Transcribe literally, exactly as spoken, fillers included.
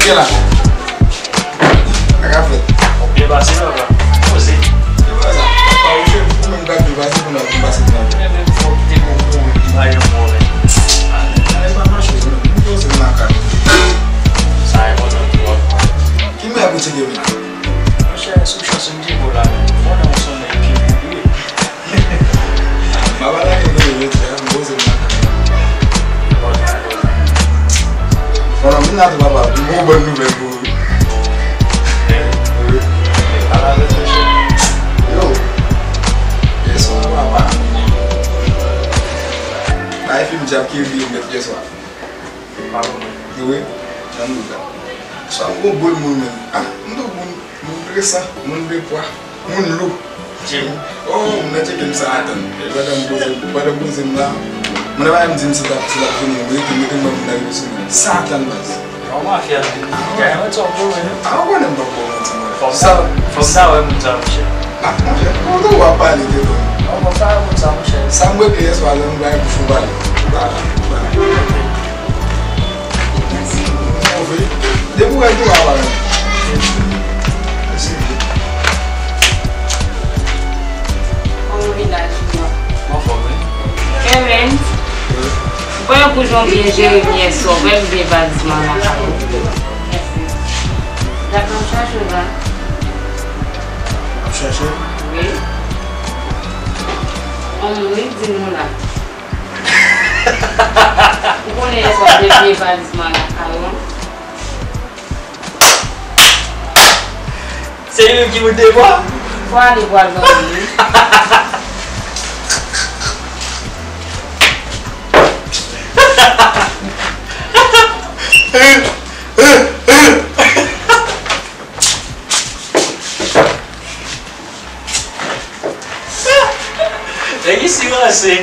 Kè la. Sa ka fèt. Byen pase, papa. Poze. Se pa sa. Pa ou chè, ou menm ka byen pase pou nou, pou pase pou nou. Mwen menm fò kite pou kouri, pa yon move. Ale pa mache, non. Mwen poze m lakay. Sa enpòtan twòp. Ki mè pou tcheke m la? Monchè, sou chans m tcheke w la, men. Fò nan yon somèy pi bon, wi. M ap al lage veye jodi a, m poze m lakay. Bon, non, vin la tou, papa, m gon bòn nouvèl pou ou. Yo, yèswa, papa. Bay fim djab ki rive mèt yèswa. Wi, jan nou la. Swa m gon bòn moun menm. Ah, m tou moun. Moun dresan, moun de pwa, moun lou. Jim. Oh, moun nan tcheke m sa atann. E pandan m poze, pandan m poze m la, moun nan pa menm di m si l t ap, si l ap vini, m rete, m rete m wè moun nan rive sou mwen. Sa atann baz. Yon mafya vini. Kay mwen tchòp tou, men. Ah, ou konnen m p ap ba w manti, mwen. Fò m ta, fò m ta wè moun sa, monchè. Ah, monchè, ou tou w ap pale de mwen. Non, fò m ta wè moun sa, monchè. Sa m regle yèswa, lè m bay bouch ou pale. Ba, ba. Move. Depi w wè l tou, w ap pale. Kòman w ye la, Junior? Anfòm, wi. Clemens, voye pou jan w byen jere m yèswa, voye m byen valiz mwen lakay ou. Mèsi. Dakò, m chache w la. W ap chache m? Wi. Anmwe, di nou la. Ou konnen yèswa m te bliye valiz mwen lakay ou. Se li menm ki moute bò? Fò ale pou al dòmi wi. Nèg isi ranse.